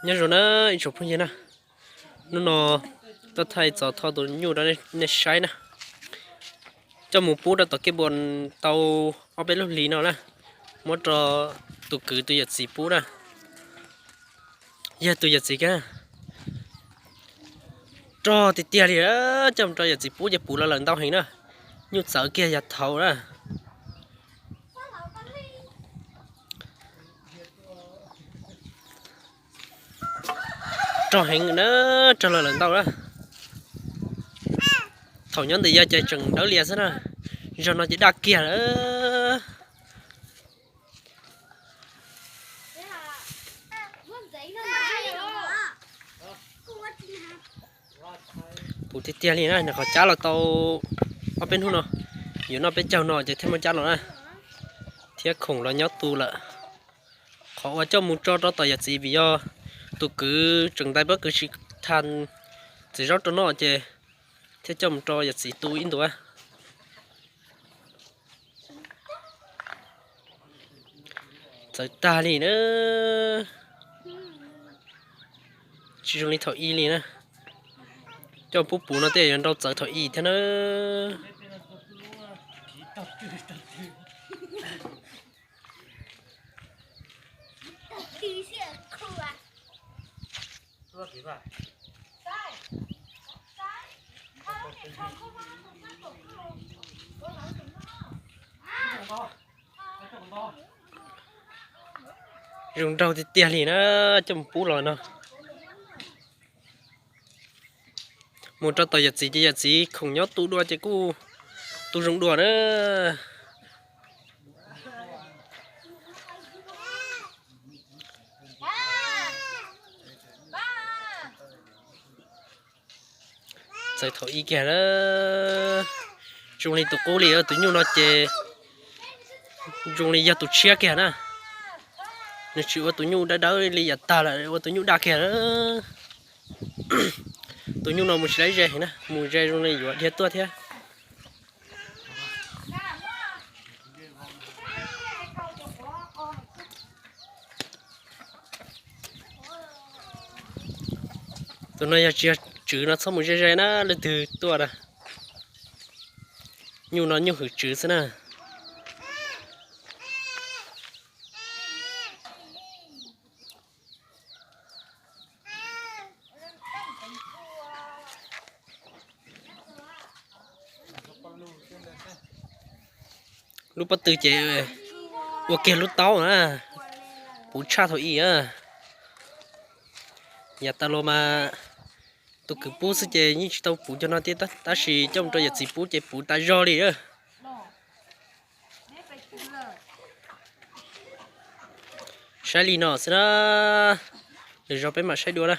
Nyob zoo na ib tsoom phooj ywg na, hnub no tuaj thaij txog tho tus nyuj rau nej saib na. Coj mus pub rau tom kej npua tau ob peb lub hlis no na, muab rau tus kwv tus yawm txiv pub na. Yog tus yawm txiv kiag, rog tiag tiag li, coj mus rau yawm txiv pub ces puv los lawm ntau heev na. Nyuj txawv kiag yog thaum na. Rog heev na, rog los lawm ntau na. Thaum nyob ntawm yog ces tseem dawb lias xwb na, zaum no ces daj kiag lawm. Puv tiag tiag li na, nws qhov cab los tau ob peb hnub no, yuav noj peb caug no ces thiaj muaj cab los na, thiab khoom los nyob tu lawm. Qhov uas coj mus tso rau tom yawm txiv vim yog tus kwv tseem ntais pob kws si tha txiv zaub rau noj ces thiaj coj mus rau yawm txiv tu ib ntus. Txawv tag li na, tsis zoo li thaum ub li na. Coj pub puv no tej yuav nrau txawv thaum ub thiab na. Zoo nraug tiag tiag li na, coj mus pub los no. Mus rau tom yawm txiv ces yawm txiv khoom nyob tu dua ces kuj tu zoo dua na. Txawv thaum ub kiag na. Zoo li tus qub li, tus nyuj no ces zoo li yog tus tshiab kiag na. Nws tsis ua tus nyuj dawb dawb li yav tag lawm, ua tus nyuj daj kiag na. Tus nyuj no mus tsis laib ze heev na, mus ze zoo li yuav dhia tuaj thiab. Tus no yog tsis yog tswv no txhob mus ze ze na, leej twg tuaj na. Nyuj no nyuj hwm tswv xwb na. Lub pob tw ces ua kiag lub taub na, puv tshaj thaum ub na. Yav tas los mas tus kwv pub xwb ces yeej tsis tau puv cov no thiab, tab sis coj mus rau yawm txiv pub ces puv tas zog li. Saib li no xwb na, lwm zaus peb mam saib dua na.